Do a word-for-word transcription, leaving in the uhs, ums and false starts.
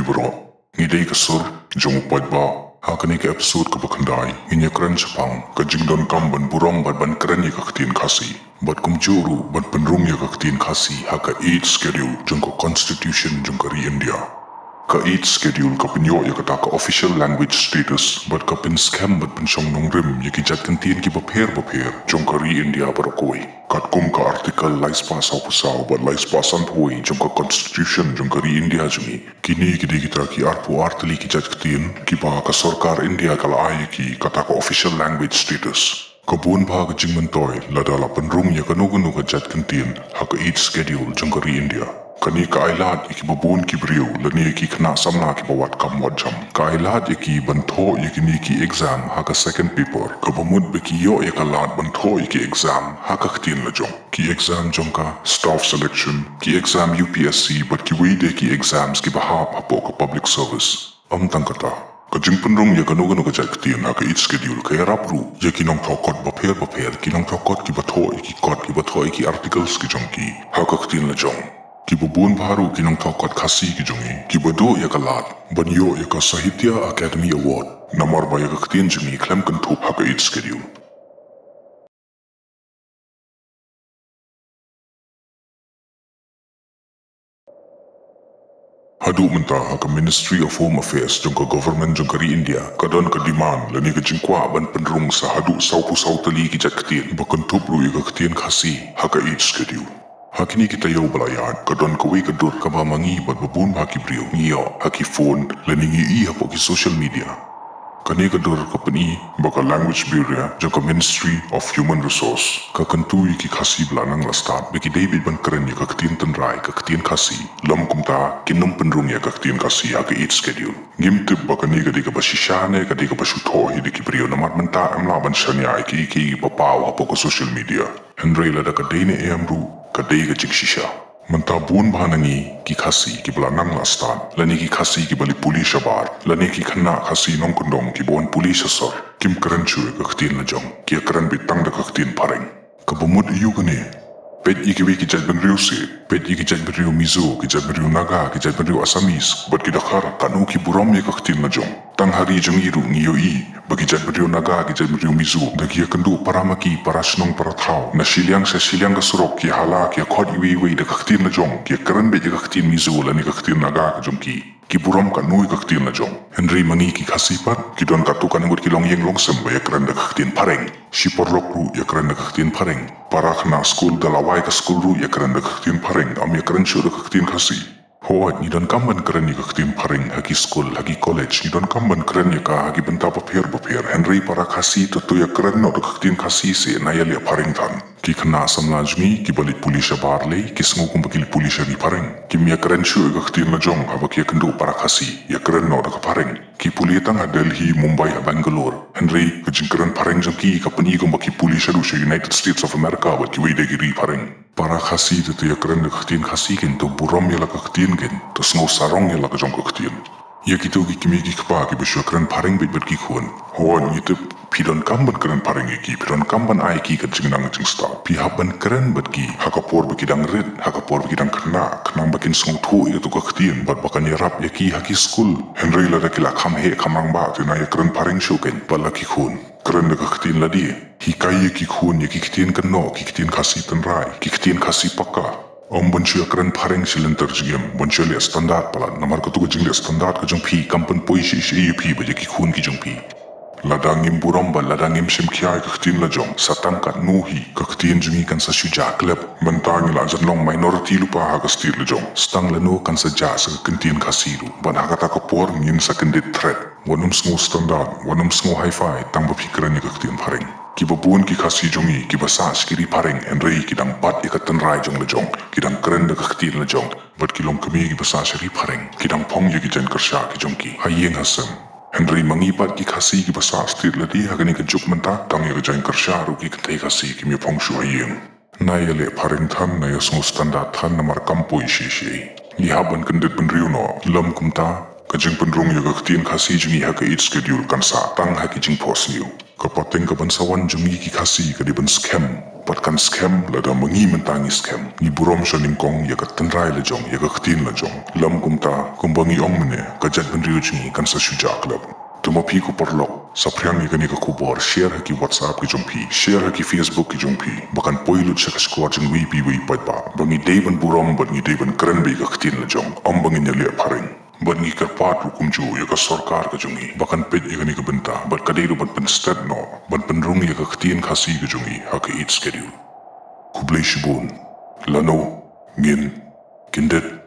Baroh, ngi dei ka sur jong u paidbah. Ha kane ka episode kaba khyndai ngin ïakren shaphang ka jingdonkam ban burom bad ban kren ïa ka ktien Khasi, bad kumjuh ruh ban pynrung ïa ka ktien Khasi ha ka Eighth Schedule jong ka Constitution jong ka ri India. Ka Eighth Schedule ka pynïoh ïa kata ka official language status bad ka pynskhem bad pynshong nongrim ïa ki jait kyntien kiba pher bapher jong ka ri India baroh kawei. Katkum ka Article lai spah sawphew saw bad lai spah sanphew wei jong ka Constitution jong ka ri India jong ngi, kine ki dei kita ki arphew ar tylli ki jait ktien kiba ka sorkar India ka la ai ïa ki kata ka official language status. Ka bun bha ka jingmyntoi lada la pynrung ïa kano kano ka jait kyntien ha ka Eighth Schedule jong ka ri India. Kane ka ai lad ïa kiba bun ki briew lane ïa ki khynnah samla kiba wad kam wad jam. Ka ai lad ïa ki ban thoh ïa kine ki exam ha ka second paper, kaba mut ba ki ïoh ïa ka lad ban thoh ïa ki exam ha ka ktien lajong. Ki exam jong ka staff selection, ki exam U P S C bad kiwei de ki exams kiba hap hapoh ka public service. Ym tang kata, ka jingpynrung ïa kano kano ka jait ktien ha ka Eighth Schedule ka ïarap ruh ïa ki nongthoh kot bapher bapher, ki nongthoh kot kiba thoh ïa ki kot, kiba thoh ïa ki articles ki jong ki ha ka ktien lajong. Kiba bun bha ruh ki nongthoh kot Khasi ki jong ngi kiba duh ïa ka lad ban ïoh ïa ka Sahitya Academy Award, namar ba ïa ka ktien jong ngi khlem kynthup ha ka Eighth Schedule. Haduh mynta ha ka Ministry of Home Affairs jong ka Government jong ka ri India ka don ka demand lane ka jingkwah ban pynrung sa haduh sawphew saw tylli ki jait ktien, ba kynthup ruh ïa ka ktien Khasi ha ka Eighth Schedule. Ha kine ki taïew ba la ïaid ka don kawei ka dur kaba ma ngi bad ba bun bha ki briew ngi ïoh ha ki phone lane ngi i hapoh ki social media. Kane ka dur ka pyni ba ka language bureau jong ka Ministry of Human Resource ka kyntu ïa ki Khasi ba la nang la stad ba ki dei beit ban kren ïa ka ktien tynrai, ka ktien Khasi. Lym kumta kin ym pynrung ïa ka ktien Khasi ha ka Eighth Schedule. Ngim tip ba kane ka dei kaba shisha ne ka dei kaba shu thoh hi da ki briew, namar mynta ym lah ban shaniah ïa ki, ki ba paw hapoh ka social media. Hynrei lada ka dei ne em ruh ka dei ka jingshisha. Mynta bun bha na ngi ki Khasi kiba la nang la stad, lane ki Khasi kiba leit pule shabar, lane ki khynnah Khasi nongkyndong kiba wan pule sha sor, kim kren shuh ïa ka ktien lajong, ki ïakren beit tang da ka ktien Phareng. Kaba mut aïu kane? Peit ïa kiwei ki jaitbynriew seh, peit ïa ki jaitbynriew Mizo, ki jaitbynriew Naga, ki jaitbynriew Assamese bad ki Dkhar, katno ki burom ïa ka ktien lajong. Tang ha ri jong ngi ruh ngi ïohi ba ki jaitbynriew Naga, ki jaitbynriew Mizo, da ki ïakynduh para ma ki, para shnong para thaw, na shiliang sha shiliang ka surok, ki hala, ki ïakhot iwei iwei da ka ktien lajong, ki ïakren beit ïa ka ktien Mizo lane ka ktien Naga ka jong ki. Ki burom katno ïa ka ktien lajong. Hynrei ma ngi ki Khasi pat, ki don katto katne ngut ki longïing longsem ba ïakren da ka ktien Phareng. Shi paralok ruh ïakren da ka ktien Phareng. Para khynnah skul da lawei ka skul ruh ïakren da ka ktien Phareng, ym ïakren shuh da ka ktien Khasi. Hooid, ngi donkam ban kren ïa ka ktien Phareng ha ki skul, ha ki college, ngi donkam ban kren ïa ka ha ki bynta bapher bapher. Hynrei para Khasi to, to ïakren noh da ka ktien Khasi seh, na ïaleh Phareng than. Ki khynnah samla jong ngi kiba leit pule shabar lei, ki sngew kumba ki leit pule sha ri Phareng. Kim ïakren shuh ïa ka ktien lajong haba ki ïakynduh para Khasi, ïakren noh da ka Phareng. Ki pule tang ha Delhi, Mumbai, ha Bangalore. Hynrei ka jingkren Phareng jong ki ka pyni kumba ki pule shaduh sha United States of America bad kiwei de ki ri Phareng. Para Khasi te, te ïakren da ka ktien Khasi kein, to burom ïa la ka ktien kein, to sngew sarong ïa la ka jong ka ktien. Ïa kito ki kmie ki kpa kiba shu ïakren Phareng beit bad ki khun, hooid ngi tip phi donkam ban kren Phareng ïa ki, phi donkam ban ai ki ka jingnang jingstad. Phi hap ban kren bad ki ha ka por ba ki dang rit, ha ka por ba ki dang khynnah, khnang ba kin sngewthuh ïa kato ka ktien bad ba kan ïarap ïa ki ha ki skul. Hynrei lada ki la kham heh kham rangbah te, na ïakren Phareng shuh kein bad la ki khun. Kren da ka ktien lade. Hikai ïa ki khun ïa ki ktien kynnoh, ki ktien Khasi tynrai, ki ktien Khasi paka. Ym ban shu ïakren Phareng shi lynter jingim, ban shu leh standard palat, namar kato ka jingleh standard ka jong phi kam pynpoi shi shi ïa phi bad ïa ki khun ki jong phi. Lada ngim burom bad lada ngim shim khia ïa ka ktien lajong, sa tang katno hi ka ktien jong ngi kan sa shu jah klep. Mynta ngi la jan long minority lypa ha ka state lajong, sa tang lano kan sa jah sa ka ktien Khasi ruh. Bad ha kata ka por ngin sa kyndit threat. Wat nym sngew standard, wat nym sngew hi-fi tang ba phi kren ïa ka ktien Phareng. Kiba bun ki Khasi jong ngi kiba sah sha ki ri Phareng, hynrei ki dang bat ïa ka tynrai jong lajong, ki dang kren da ka ktien lajong. Bad ki longkmie kiba sah sha ri Phareng, ki dang phong ïa ki jaiñkyrshah ki jong ki ha ïing ha sem. Hynrei ma ngi pat ki Khasi kiba sah state lade ha kane ka juk mynta, tang ïa ka jaiñkyrshah ruh ki kynthei Khasi kim ïa phong shuh ha ïing. Na ïaleh Phareng than, na ïasngew standard than, namar kam poi shi shi. Ngi hap ban kyndit bynriew noh, lym kumta ka jingpynrung ïa ka ktien Khasi jong ngi ha ka Eighth Schedule kan sah tang ha ki jingphohsniew. Ka pateng kaban sa wan jong ngi ki Khasi ka dei ban skhem Bad kan skhem lada ma ngi mynta ngi skhem. Ngi burom shanyngkong ïa ka tynrai la jong, ïa ka ktien la jong. Lym kumta, kumba ngi ong mynne, ka jaitbynriew jong ngi kan sa shu jah khlem. Te ma phi ko paralok, saphriang ïa kane ka khubor, share ha ki WhatsApp ki jong phi, share ha ki Facebook ki jong phi, ba kan poi lut sha ka shkor jong iwei pa iwei paidbah, ba ngi dei ban burom bad ngi dei ban kren bad ïa ka ktien la jong, ym ba ngin ïaleh phareng. Bad ngi kyrpad ruh kumjuh ïa ka sorkar ka jong ngi ba kan peit ïa kane ka bynta, bad ka dei ruh ban pynstet noh, ban pynrung ïa ka ktien Khasi ka jong ngi ha ka Eighth Schedule. Khublei shibun. Lano, ngin, kyndit,